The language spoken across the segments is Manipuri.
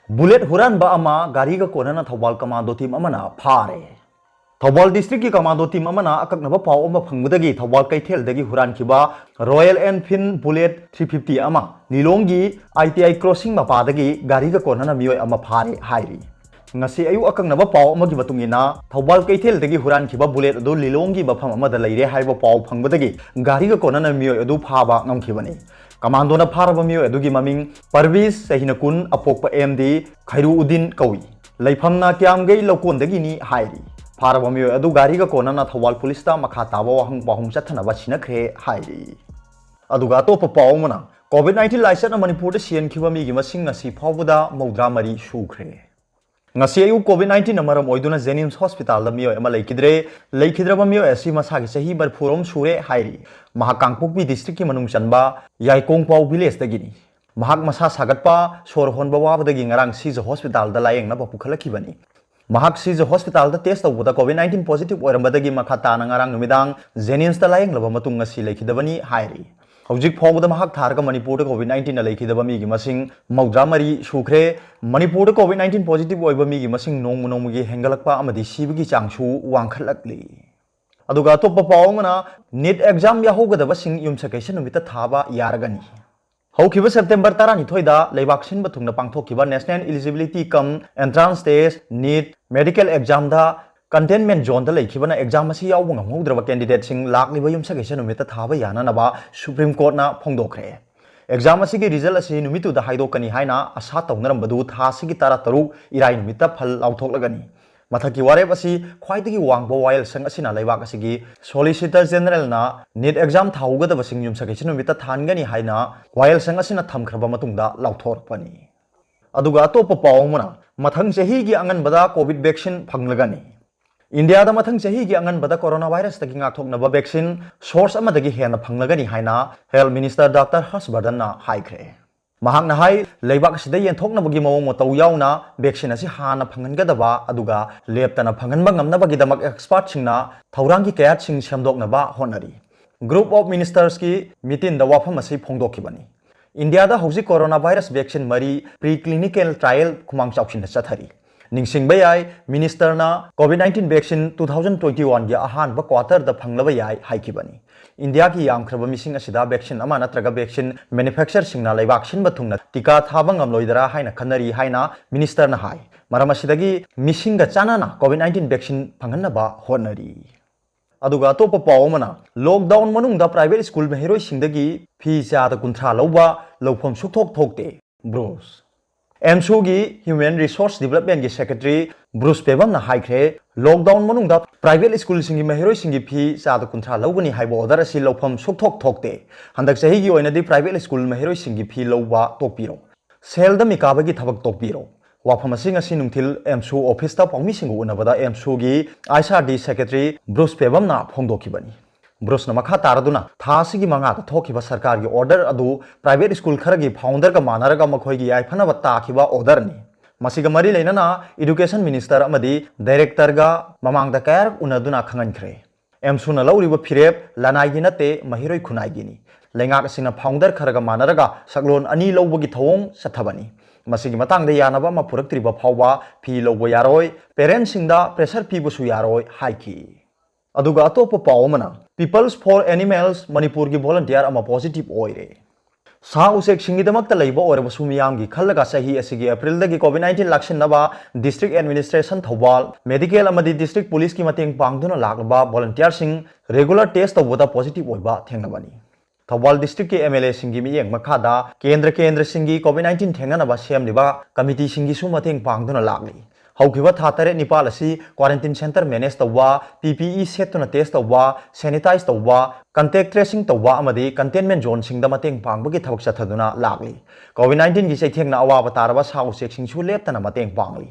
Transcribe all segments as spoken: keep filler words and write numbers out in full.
Bullet ꯍꯨꯔꯥꯟꯕ ꯑꯃ ꯒꯥꯔꯤꯒ ꯀꯣꯟꯅꯅ ꯊꯧꯕꯥꯜ commando team ꯑꯃꯅ ꯐꯥꯔꯦ꯫ ꯊꯧꯕꯥꯜ districtꯀꯤ commando team ꯑꯃꯅ ꯑꯀꯛꯅꯕ ꯄꯥꯎ ꯑꯃ ꯐꯪꯕꯗꯒꯤ Thoubal ꯀꯩꯊꯦꯜꯗꯒꯤ ꯍꯨꯔꯥꯟꯈꯤꯕ Royal Enfield Bullet three fifty ꯑꯃ ꯂꯤꯂꯣꯡꯒꯤ I T I crossing ꯃꯄꯥꯗꯒꯤ ꯒꯥꯔꯤꯒ ꯀꯣꯟꯅꯅ ꯃꯤꯑꯣꯏ ꯑꯃ ꯐꯥꯔꯦ ꯍꯥꯏꯔꯤ꯫ ꯉꯁꯤ ꯑꯌꯨꯛ ꯑꯀꯛꯅꯕ ꯄꯥꯎ ꯑꯃꯒꯤ ꯃꯇꯨꯡ ꯏꯟꯅ, ꯊꯧꯕꯥꯜ ꯀꯩꯊꯦꯜꯗꯒꯤ ꯍꯨꯔꯥꯟꯈꯤꯕ Bullet ꯑꯗꯨ ꯂꯤꯂꯣꯡꯒꯤ ꯃꯐꯝ ꯑꯃꯗ ꯂꯩꯔꯦ ꯍꯥꯏꯕ ꯄꯥꯎ ꯐꯪꯕꯗꯒꯤ ꯒꯥꯔꯤꯒ ꯀꯣꯟꯅꯅ ꯃꯤꯑꯣꯏ ꯑꯗꯨ ꯐꯥꯕ ꯉꯝꯈꯤꯕꯅꯤ꯫ Commandoꯅ ꯐꯥꯔꯕ ꯃꯤꯑꯣꯏ ꯑꯗꯨꯒꯤ ꯃꯃꯤꯡ ꯄꯔꯕꯤꯁ, ꯆꯍꯤꯅ ꯀꯨꯟ, ꯑꯄꯣꯛꯄ M D ꯈꯩꯔꯨꯎꯗꯤꯟ ꯀꯧꯏ꯫ ꯂꯩꯐꯝꯅ ꯀꯤꯌꯥꯝꯒꯩ ꯂꯧꯀꯣꯟꯗꯒꯤꯅꯤ ꯍꯥꯏꯔꯤ꯫ ꯐꯥꯔꯕ ꯃꯤꯑꯣꯏ ꯑꯗꯨ ꯒꯥꯔꯤꯒ ꯀꯣꯟꯅꯅ ꯊꯧꯕꯥꯜ ꯄꯨꯂꯤꯁꯇ ꯃꯈꯥ ꯇꯥꯕ ꯋꯥꯍꯪ ꯄꯥꯎꯍꯪ ꯆꯠꯊꯅꯕ ꯁꯤꯟꯅꯈ꯭ꯔꯦ ꯍꯥꯏꯔꯤ꯫ ꯑꯗꯨꯒ ꯑꯇꯣꯞꯄ ꯄꯥꯎ ꯑꯃꯅ, COVID nineteen ꯂꯥꯏꯆꯠꯅ ꯃꯅꯤꯄꯨꯔꯗ ꯁꯤꯍꯟꯈꯤꯕ ꯃꯤꯒꯤ ꯃꯁꯤꯡ ꯉꯁꯤ ꯐꯥꯎꯕꯗ ꯃꯧꯗ꯭ꯔꯥ ꯃꯔꯤ ꯁꯨꯈ꯭ꯔꯦ꯫ ꯉꯁꯤ ꯑꯌꯨꯛ COVID nineteenꯅ ꯃꯔꯝ ꯑꯣꯏꯗꯨꯅ JNIMS hospitalꯗ ꯃꯤꯑꯣꯏ ꯑꯃ ꯂꯩꯈꯤꯗ꯭ꯔꯦ꯫ ꯂꯩꯈꯤꯗ꯭ꯔꯕ ꯃꯤꯑꯣꯏ ꯑꯁꯤ ꯃꯁꯥꯒꯤ ꯆꯍꯤ ꯃꯔꯤꯐꯨꯔꯣꯝ ꯁꯨꯔꯦ ꯍꯥꯏꯔꯤ꯫ ꯃꯍꯥꯛ ꯀꯥꯡꯄꯣꯛꯄꯤ districtꯀꯤ ꯃꯅꯨꯡ ꯆꯟꯕ ꯌꯥꯏꯀꯣꯡꯄꯥꯎ villageꯗꯒꯤꯅꯤ꯫ ꯃꯍꯥꯛ ꯃꯁꯥ ꯁꯥꯒꯠꯄ, ꯁꯣꯔ ꯍꯣꯟꯕ ꯋꯥꯕꯗꯒꯤ ꯉꯔꯥꯡ ꯁꯤꯖ hospitalꯗ ꯂꯥꯌꯦꯡꯅꯕ ꯄꯨꯈꯠꯂꯛꯈꯤꯕꯅꯤ꯫ ꯃꯍꯥꯛ ꯁꯤꯖ hospitalꯗ test ꯇꯧꯕꯗ COVID nineteen positive ꯑꯣꯏꯔꯝꯕꯗꯒꯤ ꯃꯈꯥ ꯇꯥꯅ ꯉꯔꯥꯡ ꯅꯨꯃꯤꯗꯥꯡ JNIMSꯇ ꯂꯥꯌꯦꯡꯂꯕ ꯃꯇꯨꯡ ꯉꯁꯤ ꯂꯩꯈꯤꯗꯕꯅꯤ ꯍꯥꯏꯔꯤ꯫ ꯍꯧꯖꯤꯛ ꯐꯥꯎꯕꯗ ꯃꯍꯥꯛ ꯊꯥꯔꯒ ꯃꯅꯤꯄꯨꯔꯗ COVID nineteenꯅ ꯂꯩꯈꯤꯗꯕ ꯃꯤꯒꯤ ꯃꯁꯤꯡ ꯃꯧꯗ꯭ꯔꯥ ꯃꯔꯤ ꯁꯨꯈ꯭ꯔꯦ꯫ ꯃꯅꯤꯄꯨꯔꯗ COVID nineteen positive ꯑꯣꯏꯕ ꯃꯤꯒꯤ ꯃꯁꯤꯡ ꯅꯣꯡꯃ ꯅꯣꯡꯃꯒꯤ ꯍꯦꯟꯒꯠꯂꯛꯄ ꯑꯃꯗꯤ ꯁꯤꯕꯒꯤ ꯆꯥꯡꯁꯨ ꯋꯥꯡꯈꯠꯂꯛꯂꯤ꯫ ꯑꯗꯨꯒ ꯑꯇꯣꯞꯄ ꯄꯥꯎ ꯑꯃꯅ, NEET exam ꯌꯥꯍꯧꯒꯗꯕꯁꯤꯡ ꯌꯨꯝꯁꯀꯩꯁ ꯅꯨꯃꯤꯠꯇ ꯊꯥꯕ ꯌꯥꯔꯒꯅꯤ꯫ ꯍꯧꯈꯤꯕ September ꯇꯔꯥꯅꯤꯊꯣꯏꯗ ꯂꯩꯕꯥꯛ ꯁꯤꯟꯕ ꯊꯨꯡꯅ ꯄꯥꯡꯊꯣꯛꯈꯤꯕ National Eligibility cum Entrance Test, NEET, medical examꯗ containment zoneꯗ ꯂꯩꯈꯤꯕꯅ exam ꯑꯁꯤ ꯌꯥꯎꯕ ꯉꯝꯍꯧꯗ꯭ꯔꯕ candidateꯁꯤꯡ ꯂꯥꯛꯂꯤꯕ ꯌꯨꯝꯁꯀꯩꯁ ꯅꯨꯃꯤꯠꯇ ꯊꯥꯕ ꯌꯥꯅꯅꯕ Supreme Courtꯅ ꯐꯣꯡꯗꯣꯛꯈ꯭ꯔꯦ꯫ Exam ꯑꯁꯤꯒꯤ result ꯑꯁꯤ ꯅꯨꯃꯤꯠꯇꯨꯗ ꯍꯥꯏꯗꯣꯛꯀꯅꯤ ꯍꯥꯏꯅ ꯑꯁꯥ ꯇꯧꯅꯔꯝꯕꯗꯨ ꯊꯥ ꯑꯁꯤꯒꯤ ꯇꯔꯥꯇꯔꯨꯛ ꯏꯔꯥꯏ ꯅꯨꯃꯤꯠꯇ ꯐꯜ ꯂꯥꯎꯊꯣꯛꯂꯒꯅꯤ꯫ ꯃꯊꯛꯀꯤ ꯋꯥꯔꯦꯞ ꯑꯁꯤ ꯈ꯭ꯋꯥꯏꯗꯒꯤ ꯋꯥꯡꯕ ꯋꯥꯌꯦꯜꯁꯪ ꯑꯁꯤꯅ ꯂꯩꯕꯥꯛ ꯑꯁꯤꯒꯤ Solicitor Generalꯅ NEET exam ꯊꯥꯍꯧꯒꯗꯕꯁꯤꯡ ꯌꯨꯝꯁꯀꯩꯁ ꯅꯨꯃꯤꯠꯇ ꯊꯥꯍꯟꯒꯅꯤ ꯍꯥꯏꯅ ꯋꯥꯌꯦꯜꯁꯪ ꯑꯁꯤꯅ ꯊꯝꯈ꯭ꯔꯕ ꯃꯇꯨꯡꯗ ꯂꯥꯎꯊꯣꯔꯛꯄꯅꯤ꯫ ꯑꯗꯨꯒ ꯑꯇꯣꯞꯄ ꯄꯥꯎ ꯑꯃꯅ, ꯃꯊꯪ ꯆꯍꯤꯒꯤ ꯑꯉꯟꯕꯗ COVID vaccine ꯐꯪꯂꯒꯅꯤ꯫ ꯏꯟꯗꯤꯌꯥꯗ ꯃꯊꯪ ꯆꯍꯤꯒꯤ ꯑꯉꯟꯕꯗ coronavirusꯇꯒꯤ ꯉꯥꯛꯊꯣꯛꯅꯕ vaccine source ꯑꯃꯗꯒꯤ ꯍꯦꯟꯅ ꯐꯪꯂꯒꯅꯤ ꯍꯥꯏꯅ Health Minister Doctor Harsh Vardhanꯅ ꯍꯥꯏꯈ꯭ꯔꯦ꯫ ꯃꯍꯥꯛꯅ ꯍꯥꯏ, ꯂꯩꯕꯥꯛ ꯑꯁꯤꯗ ꯌꯦꯟꯊꯣꯛꯅꯕꯒꯤ ꯃꯑꯣꯡ ꯃꯇꯧ ꯌꯥꯎꯅ vaccine ꯑꯁꯤ ꯍꯥꯟꯅ ꯐꯪꯍꯟꯒꯗꯕ ꯑꯗꯨꯒ ꯂꯦꯞꯇꯅ ꯐꯪꯍꯟꯕ ꯉꯝꯅꯕꯒꯤꯗꯃꯛ expertꯁꯤꯡꯅ ꯊꯧꯔꯥꯡꯒꯤ ꯀꯌꯥꯠꯁꯤꯡ ꯁꯦꯝꯗꯣꯛꯅꯕ ꯍꯣꯠꯅꯔꯤ꯫ Group of Ministersꯀꯤ meetingꯗ ꯋꯥꯐꯝ ꯑꯁꯤ ꯐꯣꯡꯗꯣꯛꯈꯤꯕꯅꯤ꯫ ꯏꯟꯗꯤꯌꯥꯗ ꯍꯧꯖꯤꯛ ꯀꯣꯔꯣꯅꯥ ꯚꯥꯏꯔꯁ ꯚꯦꯛꯁꯤꯟ ꯃꯔꯤ ꯄ꯭ꯔꯤ ꯀ꯭ꯂꯤꯅꯤꯀꯦꯜ ꯇ꯭ꯔꯥꯌꯦꯜ ꯈꯨꯃꯥꯡ ꯆꯥꯎꯁꯤꯟꯅ ꯆꯠꯊꯔꯤ꯫ ꯅꯤꯡꯁꯤꯡꯕ ꯌꯥꯏ, ꯃꯤꯅꯤꯁꯇꯔꯅ Covid nineteen vaccine two thousand twenty ꯋꯥꯟꯒꯤ ꯑꯍꯥꯟꯕ ꯀ꯭ꯋꯥꯇꯔꯗ ꯐꯪꯂꯕ ꯌꯥꯏ ꯍꯥꯏꯈꯤꯕꯅꯤ꯫ ꯏꯟꯗꯤꯌꯥꯒꯤ ꯌꯥꯝꯈ꯭ꯔꯕ ꯃꯤꯁꯤꯡ ꯑꯁꯤꯗ ꯚꯦꯛꯁꯤꯟ ꯑꯃ ꯅꯠꯇ꯭ꯔꯒ ꯚꯦꯛꯁꯤꯟ ꯃꯦꯅꯨꯐꯦꯛꯆꯔꯁꯤꯡꯅ ꯂꯩꯕꯥꯛ ꯁꯤꯟꯕ ꯊꯨꯡꯅ ꯇꯤꯀꯥ ꯊꯥꯕ ꯉꯝꯂꯣꯏꯗꯔꯥ ꯍꯥꯏꯅ ꯈꯟꯅꯔꯤ ꯍꯥꯏꯅ ꯃꯤꯅꯤꯁꯇꯔꯅ ꯍꯥꯏ꯫ ꯃꯔꯝ ꯑꯁꯤꯗꯒꯤ ꯃꯤꯁꯤꯡꯒ ꯆꯥꯟꯅꯅ ꯀꯣꯚꯤꯗ ꯅꯥꯏꯟꯇꯤꯟ ꯚꯦꯛꯁꯤꯟ ꯐꯪꯍꯟꯅꯕ ꯍꯣꯠꯅꯔꯤ꯫ ꯑꯗꯨꯒ ꯑꯇꯣꯞꯄ ꯄꯥꯎ ꯑꯃꯅ, ꯂꯣꯛꯗꯥꯎꯟ ꯃꯅꯨꯡꯗ ꯄ꯭ꯔꯥꯏꯚꯦꯠ ꯁ꯭ꯀꯨꯜ ꯃꯍꯩꯔꯣꯏꯁꯤꯡꯗꯒꯤ ꯐꯤ ꯆꯥꯗ ꯀꯨꯟꯊ꯭ꯔꯥ ꯂꯧꯕ ꯂꯧꯐꯝ ꯁꯨꯛꯊꯣꯛ ꯊꯣꯛꯇꯦ꯫ ꯕ꯭ꯔꯨꯁ ꯑꯦꯝꯁꯨꯒꯤ ꯍ꯭ꯌꯨꯃꯦꯟ ꯔꯤꯁꯣꯔꯁ ꯗꯤꯕꯂꯞꯃꯦꯟꯒꯤ ꯁꯦꯀ꯭ꯔꯦꯇꯔꯤ ꯕ꯭ꯔꯨꯁ ꯄꯦꯕꯝꯅ ꯍꯥꯏꯈ꯭ꯔꯦ, ꯂꯣꯛꯗꯥꯎꯟ ꯃꯅꯨꯡꯗ ꯄ꯭ꯔꯥꯏꯚꯦꯠ ꯁ꯭ꯀꯨꯜꯁꯤꯡꯒꯤ ꯃꯍꯩꯔꯣꯏꯁꯤꯡꯒꯤ ꯐꯤ ꯆꯥꯗ ꯀꯨꯟꯊ꯭ꯔꯥ ꯂꯧꯒꯅꯤ ꯍꯥꯏꯕ ꯑꯣꯔꯗꯔ ꯑꯁꯤ ꯂꯧꯐꯝ ꯁꯨꯛꯊꯣꯛ ꯊꯣꯛꯇꯦ꯫ ꯍꯟꯗꯛ ꯆꯍꯤꯒꯤ ꯑꯣꯏꯅꯗꯤ ꯄ꯭ꯔꯥꯏꯚꯦꯠ ꯁ꯭ꯀꯨꯜ ꯃꯍꯩꯔꯣꯏꯁꯤꯡꯒꯤ ꯐꯤ ꯂꯧꯕ ꯇꯣꯛꯄꯤꯔꯣ꯫ ꯁꯦꯜꯗ ꯃꯤꯀꯥꯕꯒꯤ ꯊꯕꯛ ꯇꯣꯛꯄꯤꯔꯣ꯫ ꯋꯥꯐꯝ ꯑꯁꯤ ꯉꯁꯤ ꯅꯨꯡꯊꯤꯜ ꯑꯦꯝꯁꯨ ꯑꯣꯐꯤꯁꯇ ꯄꯥꯎꯃꯤꯁꯤꯡꯒ ꯎꯅꯕꯗ ꯑꯦꯝꯁꯨꯒꯤ I S R D secretary Bruce ꯄꯦꯕꯝꯅ ꯐꯣꯡꯗꯣꯛꯈꯤꯕꯅꯤ꯫ ꯕ꯭ꯔꯨꯁꯅ ꯃꯈꯥ ꯇꯥꯔꯗꯨꯅ ꯊꯥ ꯑꯁꯤꯒꯤ ꯃꯉꯥꯗ ꯊꯣꯛꯈꯤꯕ ꯁꯔꯀꯥꯔꯒꯤ ꯑꯣꯔꯗꯔ ꯑꯗꯨ ꯄ꯭ꯔꯥꯏꯚꯦꯠ ꯁ꯭ꯀꯨꯜ ꯈꯔꯒꯤ ꯐꯥꯎꯟꯗꯔꯒ ꯃꯥꯟꯅꯔꯒ ꯃꯈꯣꯏꯒꯤ ꯌꯥꯏꯐꯅꯕ ꯇꯥꯈꯤꯕ ꯑꯣꯔꯗꯔꯅꯤ꯫ ꯃꯁꯤꯒ ꯃꯔꯤ ꯂꯩꯅꯅ ꯏꯗꯨꯀꯦꯁꯟ ꯃꯤꯅꯤꯁꯇꯔ ꯑꯃꯗꯤ ꯗꯥꯏꯔꯦꯛꯇꯔꯒ ꯃꯃꯥꯡꯗ ꯀꯌꯥꯔꯛ ꯎꯅꯗꯨꯅ ꯈꯪꯍꯟꯈ꯭ꯔꯦ꯫ ꯑꯦꯝꯁꯨꯅ ꯂꯧꯔꯤꯕ ꯐꯤꯔꯦꯞ ꯂꯅꯥꯏꯒꯤ ꯅꯠꯇꯦ, ꯃꯍꯩꯔꯣꯏ ꯈꯨꯟꯅꯥꯏꯒꯤꯅꯤ꯫ ꯂꯩꯉꯥꯛ ꯑꯁꯤꯅ ꯐꯥꯎꯟꯗꯔ ꯈꯔꯒ ꯃꯥꯟꯅꯔꯒ ꯁꯛꯂꯣꯟ ꯑꯅꯤ ꯂꯧꯕꯒꯤ ꯊꯧꯑꯣꯡ ꯆꯠꯊꯕꯅꯤ꯫ ꯃꯁꯤꯒꯤ ꯃꯇꯥꯡꯗ ꯌꯥꯅꯕ ꯑꯃ ꯄꯨꯔꯛꯇ꯭ꯔꯤꯕ ꯐꯥꯎꯕ ꯐꯤ ꯂꯧꯕ ꯌꯥꯔꯣꯏ, ꯄꯦꯔꯦꯟꯁꯁꯤꯡꯗ ꯄ꯭ꯔꯦꯁꯔ ꯄꯤꯕꯁꯨ ꯌꯥꯔꯣꯏ ꯍꯥꯏꯈꯤ꯫ ꯑꯗꯨꯒ ꯑꯇꯣꯞꯄ ꯄꯥꯎ ꯑꯃꯅ, People's for Animals ꯃꯅꯤꯄꯨꯔꯒꯤ ꯚꯣꯂꯟꯇꯤꯌꯥꯔ ꯑꯃ ꯄꯣꯖꯤꯇꯤꯚ ꯑꯣꯏꯔꯦ꯫ ꯁꯥ ꯎꯆꯦꯛꯁꯤꯡꯒꯤꯗꯃꯛꯇ ꯂꯩꯕ ꯑꯣꯏꯔꯕꯁꯨ ꯃꯤꯌꯥꯝꯒꯤ ꯈꯜꯂꯒ ꯆꯍꯤ ꯑꯁꯤꯒꯤ ꯑꯦꯄ꯭ꯔꯤꯜꯗꯒꯤ ꯀꯣꯚꯤꯗ ꯅꯥꯏꯟꯇꯤꯟ ꯂꯥꯛꯁꯤꯟꯅꯕ ꯗꯤꯁꯇ꯭ꯔꯤꯛ ꯑꯦꯗꯃꯤꯅꯤꯁꯇ꯭ꯔꯦꯁꯟ ꯊꯧꯕꯥꯜ, ꯃꯦꯗꯤꯀꯦꯜ ꯑꯃꯗꯤ ꯗꯤꯁꯇ꯭ꯔꯤꯛ ꯄꯨꯂꯤꯁꯀꯤ ꯃꯇꯦꯡ ꯄꯥꯡꯗꯨꯅ ꯂꯥꯛꯂꯕ ꯚꯣꯂꯟꯇꯤꯌꯥꯔꯁꯤꯡ ꯔꯦꯒꯨꯂꯔ ꯇꯦꯁ ꯇꯧꯕꯗ ꯄꯣꯖꯤꯇꯤꯚ ꯑꯣꯏꯕ ꯊꯦꯡꯅꯕꯅꯤ꯫ ꯊꯧꯕꯥꯜ ꯗꯤꯁꯇ꯭ꯔꯤꯛꯀꯤ ꯑꯦꯝ ꯑꯦꯜ ꯑꯦꯁꯤꯡꯒꯤ ꯃꯤꯠꯌꯦꯡ ꯃꯈꯥꯗ ꯀꯦꯟꯗ꯭ꯔ ꯀꯦꯟꯗ꯭ꯔꯁꯤꯡꯒꯤ ꯀꯣꯚꯤꯗ ꯅꯥꯏꯟꯇꯤꯟ ꯊꯦꯡꯅꯅꯕ ꯁꯦꯝꯂꯤꯕ ꯀꯃꯤꯇꯤꯁꯤꯡꯒꯤꯁꯨ ꯃꯇꯦꯡ ꯄꯥꯡꯗꯨꯅ ꯂꯥꯛꯂꯤ꯫ ꯍꯧꯈꯤꯕ ꯊꯥ ꯇꯔꯦꯠ ꯅꯤꯄꯥꯜ ꯑꯁꯤ ꯀ꯭ꯋꯥꯔꯦꯟꯇꯤꯟ ꯁꯦꯟꯇꯔ ꯃꯦꯅꯦꯖ ꯇꯧꯕ, ꯄꯤ ꯄꯤ ꯏ ꯁꯦꯠꯇꯨꯅ ꯇꯦꯁ ꯇꯧꯕ, ꯁꯦꯅꯤꯇꯥꯏꯖ ꯇꯧꯕ, ꯀꯟꯇꯦꯛ ꯇ꯭ꯔꯦꯁꯤꯡ ꯇꯧꯕ ꯑꯃꯗꯤ ꯀꯟꯇꯦꯟꯃꯦꯟ ꯖꯣꯟꯁꯤꯡꯗ ꯃꯇꯦꯡ ꯄꯥꯡꯕꯒꯤ ꯊꯕꯛ ꯆꯠꯊꯗꯨꯅ ꯂꯥꯛꯂꯤ꯫ ꯀꯣꯚꯤꯗ ꯅꯥꯏꯟꯇꯤꯟꯒꯤ ꯆꯩꯊꯦꯡꯅ ꯑꯋꯥꯕ ꯇꯥꯔꯕ ꯁꯥ ꯎꯆꯦꯛꯁꯤꯡꯁꯨ ꯂꯦꯞꯇꯅ ꯃꯇꯦꯡ ꯄꯥꯡꯂꯤ꯫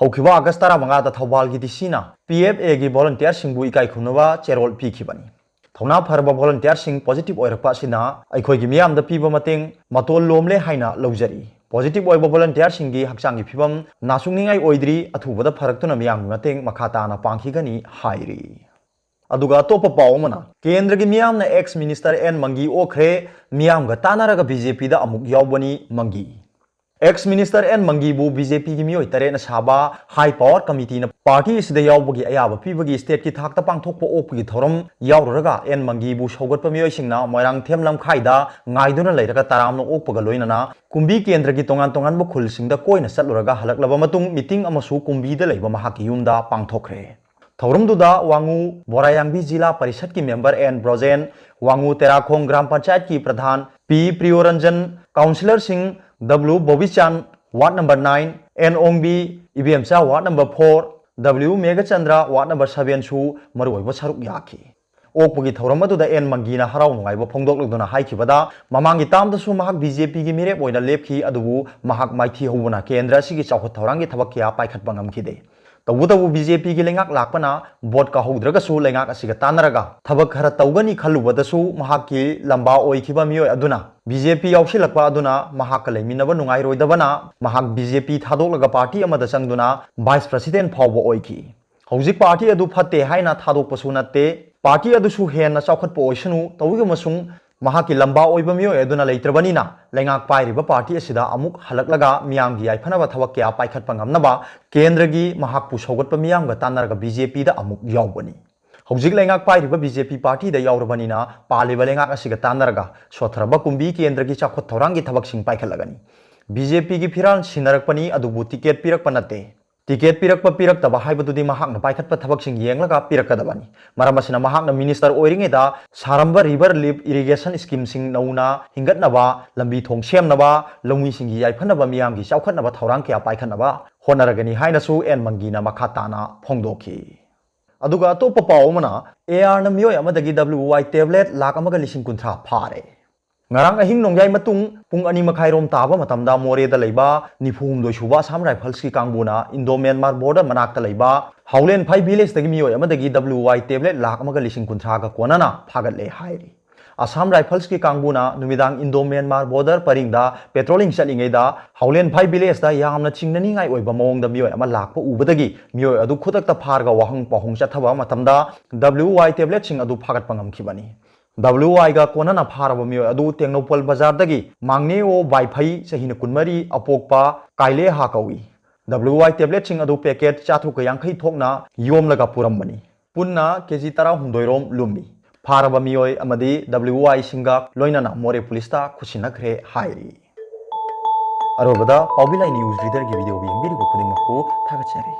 ꯍꯧꯈꯤꯕ ꯑꯥꯒꯁ ꯇꯔꯥꯃꯉꯥꯗ ꯊꯧꯕꯥꯜꯒꯤ ꯗꯤ ꯁꯤꯅ ꯄꯤ ꯑꯦꯐ ꯑꯦꯒꯤ ꯚꯣꯂꯟꯇꯤꯌꯥꯔꯁꯤꯡꯕꯨ ꯏꯀꯥꯏ ꯈꯨꯝꯅꯕ ꯆꯦꯔꯣꯜ ꯄꯤꯈꯤꯕꯅꯤ꯫ ꯊꯧꯅꯥ ꯐꯔꯕ ꯚꯣꯂꯟꯇꯤꯌꯥꯔꯁꯤꯡ ꯄꯣꯖꯤꯇꯤꯚ ꯑꯣꯏꯔꯛꯄ ꯑꯁꯤꯅ ꯑꯩꯈꯣꯏꯒꯤ ꯃꯤꯌꯥꯝꯗ ꯄꯤꯕ ꯃꯇꯦꯡ ꯃꯇꯣꯟ ꯂꯣꯝꯂꯦ ꯍꯥꯏꯅ ꯂꯧꯖꯔꯤ꯫ ꯄꯣꯖꯤꯇꯤꯚ ꯑꯣꯏꯕ ꯚꯣꯂꯟꯇꯤꯌꯥꯔꯁꯤꯡꯒꯤ ꯍꯛꯆꯥꯡꯒꯤ ꯐꯤꯕꯝ ꯅꯥꯁꯨꯛꯅꯤꯡꯉꯥꯏ ꯑꯣꯏꯗ꯭ꯔꯤ, ꯑꯊꯨꯕꯗ ꯐꯔꯛꯇꯨꯅ ꯃꯤꯌꯥꯝꯒꯤ ꯃꯇꯦꯡ ꯃꯈꯥ ꯇꯥꯅ ꯄꯥꯡꯈꯤꯒꯅꯤ ꯍꯥꯏꯔꯤ꯫ ꯑꯗꯨꯒ ꯑꯇꯣꯞꯄ ꯄꯥꯎ ꯑꯃꯅ, ꯀꯦꯟꯗ꯭ꯔꯒꯤ ꯃꯤꯌꯥꯝꯅ ex minister ꯑꯦꯟ ꯃꯪꯒꯤ ꯑꯣꯛꯈ꯭ꯔꯦ, ꯃꯤꯌꯥꯝꯒ ꯇꯥꯟꯅꯔꯒ BJPꯗ ꯑꯃꯨꯛ ꯌꯥꯎꯕꯅꯤ ꯃꯪꯒꯤ꯫ Ex minister ꯑꯦꯟ ꯃꯪꯒꯤꯕꯨ BJPꯒꯤ ꯃꯤꯑꯣꯏ ꯇꯔꯦꯠꯅ ꯁꯥꯕ high power committeeꯅ party ꯑꯁꯤꯗ ꯌꯥꯎꯕꯒꯤ ꯑꯌꯥꯕ ꯄꯤꯕꯒꯤ stateꯀꯤ ꯊꯥꯛꯇ ꯄꯥꯡꯊꯣꯛꯄ ꯑꯣꯛꯄꯒꯤ ꯊꯧꯔꯝ ꯌꯥꯎꯔꯨꯔꯒ ꯑꯦꯟ ꯃꯪꯒꯤꯕꯨ ꯁꯧꯒꯠꯄ ꯃꯤꯑꯣꯏꯁꯤꯡꯅ ꯃꯣꯏꯔꯥꯡꯊꯦꯝ ꯂꯝꯈꯥꯏꯗ ꯉꯥꯏꯗꯨꯅ ꯂꯩꯔꯒ ꯇꯔꯥꯝꯅ ꯑꯣꯛꯄꯒ ꯂꯣꯏꯅꯅ ꯀꯨꯝꯕꯤ ꯀꯦꯟꯗ꯭ꯔꯒꯤ ꯇꯣꯉꯥꯟ ꯇꯣꯉꯥꯟꯕ ꯈꯨꯜꯁꯤꯡꯗ ꯀꯣꯏꯅ ꯆꯠꯂꯨꯔꯒ ꯍꯜꯂꯛꯂꯕ ꯃꯇꯨꯡ meeting ꯑꯃꯁꯨ ꯀꯨꯝꯕꯤꯗ ꯂꯩꯕ ꯃꯍꯥꯛꯀꯤ ꯌꯨꯝꯗ ꯄꯥꯡꯊꯣꯛꯈ꯭ꯔꯦ꯫ ꯊꯧꯔꯝꯗꯨꯗ ꯋꯥꯉꯨ ꯕꯣꯔꯥꯌꯥꯡꯕꯤ ꯖꯤꯂꯥ ꯄꯔꯤꯁꯠꯀꯤ member ꯑꯦꯟ ꯕ꯭ꯔꯣꯖꯦꯟ, ꯋꯥꯉꯨ ꯇꯦꯔꯥꯈꯣꯡ ꯒ꯭ꯔꯥꯝ ꯄꯟꯆꯥꯌꯠꯀꯤ ꯄ꯭ꯔꯙꯥꯟ ꯄꯤ ꯄ꯭ꯔꯤꯌꯣꯔꯟꯖꯟ, councillorꯁꯤꯡ W Bobichan, ward number nine, N Ongbi, Ibemcha, ward number four, W Meghachandra, ward number sevenꯁꯨ ꯃꯔꯨꯑꯣꯏꯕ ꯁꯔꯨꯛ ꯌꯥꯈꯤ꯫ ꯑꯣꯛꯄꯒꯤ ꯊꯧꯔꯝ ꯑꯗꯨꯗ ꯑꯦꯟ ꯃꯪꯒꯤꯅ ꯍꯔꯥꯎ ꯅꯨꯡꯉꯥꯏꯕ ꯐꯣꯡꯗꯣꯛꯂꯗꯨꯅ ꯍꯥꯏꯈꯤꯕꯗ, ꯃꯃꯥꯡꯒꯤ termꯗꯁꯨ ꯃꯍꯥꯛ BJPꯒꯤ ꯃꯤꯔꯦꯞ ꯑꯣꯏꯅ ꯂꯦꯞꯈꯤ, ꯑꯗꯨꯕꯨ ꯃꯍꯥꯛ ꯃꯥꯏꯊꯤ ꯍꯧꯕꯅ ꯀꯦꯟꯗ꯭ꯔ ꯑꯁꯤꯒꯤ ꯆꯥꯎꯈꯠ ꯊꯧꯔꯥꯡꯒꯤ ꯊꯕꯛ ꯀꯌꯥ ꯄꯥꯏꯈꯠꯄ ꯉꯝꯈꯤꯗꯦ꯫ ꯇꯧꯕꯇꯕꯨ BJPꯒꯤ ꯂꯩꯉꯥꯛ ꯂꯥꯛꯄꯅ vote ꯀꯥꯍꯧꯗ꯭ꯔꯒꯁꯨ ꯂꯩꯉꯥꯛ ꯑꯁꯤꯒ ꯇꯥꯟꯅꯔꯒ ꯊꯕꯛ ꯈꯔ ꯇꯧꯒꯅꯤ ꯈꯜꯂꯨꯕꯗꯁꯨ ꯃꯍꯥꯛꯀꯤ ꯂꯝꯕꯥ ꯑꯣꯏꯈꯤꯕ ꯃꯤꯑꯣꯏ ꯑꯗꯨꯅ BJP ꯌꯥꯎꯁꯤꯜꯂꯛꯄ ꯑꯗꯨꯅ ꯃꯍꯥꯛꯀ ꯂꯩꯃꯤꯟꯅꯕ ꯅꯨꯡꯉꯥꯏꯔꯣꯏꯗꯕꯅ ꯃꯍꯥꯛ BJP ꯊꯥꯗꯣꯛꯂꯒ party ꯑꯃꯗ ꯆꯪꯗꯨꯅ vice president ꯐꯥꯎꯕ ꯑꯣꯏꯈꯤ꯫ ꯍꯧꯖꯤꯛ party ꯑꯗꯨ ꯐꯠꯇꯦ ꯍꯥꯏꯅ ꯊꯥꯗꯣꯛꯄꯁꯨ ꯅꯠꯇꯦ, party ꯑꯗꯨꯁꯨ ꯍꯦꯟꯅ ꯆꯥꯎꯈꯠꯄ ꯑꯣꯏꯁꯅꯨ, ꯇꯧꯏꯒꯨꯝꯕꯁꯨꯡ ꯃꯍꯥꯛꯀꯤ ꯂꯝꯕꯥ ꯑꯣꯏꯕ ꯃꯤꯑꯣꯏ ꯑꯗꯨꯅ ꯂꯩꯇ꯭ꯔꯕꯅꯤꯅ ꯂꯩꯉꯥꯛ ꯄꯥꯏꯔꯤꯕ party ꯑꯁꯤꯗ ꯑꯃꯨꯛ ꯍꯜꯂꯛꯂꯒ ꯃꯤꯌꯥꯝꯒꯤ ꯌꯥꯏꯐꯅꯕ ꯊꯕꯛ ꯀꯌꯥ ꯄꯥꯏꯈꯠꯄ ꯉꯝꯅꯕ ꯀꯦꯟꯗ꯭ꯔꯒꯤ ꯃꯍꯥꯛꯄꯨ ꯁꯧꯒꯠꯄ ꯃꯤꯌꯥꯝꯒ ꯇꯥꯟꯅꯔꯒ BJPꯗ ꯑꯃꯨꯛ ꯌꯥꯎꯕꯅꯤ꯫ ꯍꯧꯖꯤꯛ ꯂꯩꯉꯥꯛ ꯄꯥꯏꯔꯤꯕ BJP partyꯗ ꯌꯥꯎꯔꯕꯅꯤꯅ ꯄꯥꯜꯂꯤꯕ ꯂꯩꯉꯥꯛ ꯑꯁꯤꯒ ꯇꯥꯟꯅꯔꯒ ꯁꯣꯠꯊꯔꯕ ꯀꯨꯝꯕꯤ ꯀꯦꯟꯗ꯭ꯔꯒꯤ ꯆꯥꯎꯈꯠ ꯊꯧꯔꯥꯡꯒꯤ ꯊꯕꯛꯁꯤꯡ ꯄꯥꯏꯈꯠꯂꯒꯅꯤ꯫ BJPꯒꯤ ꯐꯤꯔꯥꯜ ꯁꯤꯟꯅꯔꯛꯄꯅꯤ, ꯑꯗꯨꯕꯨ ticket ꯄꯤꯔꯛꯄ ꯅꯠꯇꯦ꯫ Ticket ꯄꯤꯔꯛꯄ ꯄꯤꯔꯛꯇꯕ ꯍꯥꯏꯕꯗꯨꯗꯤ ꯃꯍꯥꯛꯅ ꯄꯥꯏꯈꯠꯄ ꯊꯕꯛꯁꯤꯡ ꯌꯦꯡꯂꯒ ꯄꯤꯔꯛꯀꯗꯕꯅꯤ꯫ ꯃꯔꯝ ꯑꯁꯤꯅ ꯃꯍꯥꯛꯅ minister ꯑꯣꯏꯔꯤꯉꯩꯗ ꯁꯥꯔꯝꯕ river lift irrigation schemeꯁꯤꯡ ꯅꯧꯅ ꯍꯤꯡꯒꯠꯅꯕ, ꯂꯝꯕꯤ ꯊꯣꯡ ꯁꯦꯝꯅꯕ, ꯂꯧꯃꯤꯁꯤꯡꯒꯤ ꯌꯥꯏꯐꯅꯕ, ꯃꯤꯌꯥꯝꯒꯤ ꯆꯥꯎꯈꯠꯅꯕ ꯊꯧꯔꯥꯡ ꯀꯌꯥ ꯄꯥꯏꯈꯠꯅꯕ ꯍꯣꯠꯅꯔꯒꯅꯤ ꯍꯥꯏꯅꯁꯨ ꯑꯦꯟ ꯃꯪꯒꯤꯅ ꯃꯈꯥ ꯇꯥꯅ ꯐꯣꯡꯗꯣꯛꯈꯤ꯫ ꯑꯗꯨꯒ ꯑꯇꯣꯞꯄ ꯄꯥꯎ ꯑꯃꯅ, ARꯅ ꯃꯤꯑꯣꯏ ꯑꯃꯗꯒꯤ WY tablet ꯂꯥꯈ ꯑꯃꯒ ꯂꯤꯁꯤꯡ ꯀꯨꯟꯊ꯭ꯔꯥ ꯐꯥꯔꯦ꯫ ꯉꯔꯥꯡ ꯑꯍꯤꯡ ꯅꯣꯡꯌꯥꯏ ꯃꯇꯨꯡ ꯄꯨꯡ ꯑꯅꯤ ꯃꯈꯥꯏꯔꯣꯝ ꯇꯥꯕ ꯃꯇꯝꯗ ꯃꯣꯔꯦꯗ ꯂꯩꯕ ꯅꯤꯐꯨ ꯍꯨꯝꯗꯣꯏ ꯁꯨꯕ Assam Riflesꯀꯤ ꯀꯥꯡꯕꯨꯅ Indo Myanmar border ꯃꯅꯥꯛꯇ ꯂꯩꯕ ꯍꯥꯎꯂꯦꯟꯐꯥꯏ villageꯇꯒꯤ ꯃꯤꯑꯣꯏ ꯑꯃꯗꯒꯤ WY tablet ꯂꯥꯈ ꯑꯃꯒ ꯂꯤꯁꯤꯡ ꯀꯨꯟꯊ꯭ꯔꯥꯒ ꯀꯣꯟꯅꯅ ꯐꯥꯒꯠꯂꯦ ꯍꯥꯏꯔꯤ꯫ ꯑꯁꯥꯝ ꯔꯥꯏꯐꯜꯁꯀꯤ ꯀꯥꯡꯕꯨꯅ ꯅꯨꯃꯤꯗꯥꯡ ꯏꯟꯗꯣ ꯃ꯭ꯌꯥꯟꯃꯥꯔ ꯕꯣꯔꯗꯔ ꯄꯔꯤꯡꯗ ꯄꯦꯇ꯭ꯔꯣꯂꯤꯡ ꯆꯠꯂꯤꯉꯩꯗ ꯍꯥꯎꯂꯦꯟꯐꯥꯏ ꯚꯤꯂꯦꯖꯇ ꯌꯥꯝꯅ ꯆꯤꯡꯅꯅꯤꯡꯉꯥꯏ ꯑꯣꯏꯕ ꯃꯑꯣꯡꯗ ꯃꯤꯑꯣꯏ ꯑꯃ ꯂꯥꯛꯄ ꯎꯕꯗꯒꯤ ꯃꯤꯑꯣꯏ ꯑꯗꯨ ꯈꯨꯗꯛꯇ ꯐꯥꯔꯒ ꯋꯥꯍꯪ ꯄꯥꯎꯍꯪ ꯆꯠꯊꯕ ꯃꯇꯝꯗ W I ꯇꯦꯕ꯭ꯂꯦꯠꯁꯤꯡ ꯑꯗꯨ ꯐꯥꯒꯠꯄ ꯉꯝꯈꯤꯕꯅꯤ꯫ W I ꯒ ꯀꯣꯟꯅꯅ ꯐꯥꯔꯕ ꯃꯤꯑꯣꯏ ꯑꯗꯨ ꯇꯦꯡꯅꯧꯄꯜ ꯕꯖꯥꯔꯗꯒꯤ ꯃꯥꯡꯅꯦꯑꯣ ꯕꯥꯏꯐꯩ, ꯆꯍꯤꯅ ꯀꯨꯟꯃꯔꯤ, ꯑꯄꯣꯛꯄ ꯀꯥꯏꯂꯦꯍꯥ ꯀꯧꯏ꯫ W I ꯇꯦꯕ꯭ꯂꯦꯠꯁꯤꯡ ꯑꯗꯨ ꯄꯦꯀꯦꯠ ꯆꯥꯇ꯭ꯔꯨꯛꯀ ꯌꯥꯡꯈꯩ ꯊꯣꯛꯅ ꯌꯣꯝꯂꯒ ꯄꯨꯔꯝꯕꯅꯤ꯫ ꯄꯨꯟꯅ ꯀꯦꯖꯤ ꯇꯔꯥꯍꯨꯝꯗꯣꯏ ꯔꯣꯝ ꯂꯨꯝꯃꯤ꯫ ꯐꯥꯔꯕ ꯃꯤꯑꯣꯏ ꯑꯃꯗꯤ W I ꯁꯤꯡꯒ ꯂꯣꯏꯅꯅ ꯃꯣꯔꯦ ꯄꯨꯂꯤꯁꯇ ꯈꯨꯠꯁꯤꯟꯅꯈ꯭ꯔꯦ ꯍꯥꯏꯔꯤ꯫ ꯑꯔꯣꯏꯕꯗ ꯄꯥꯎꯕꯤ ꯂꯥꯏ ꯅ꯭ꯌꯨꯁ ꯔꯤꯗꯔꯒꯤ ꯚꯤꯗꯤꯑꯣ ꯌꯦꯡꯕꯤꯔꯤꯕ ꯈꯨꯗꯤꯡꯃꯛꯄꯨ ꯊꯥꯒꯠꯆꯔꯤ꯫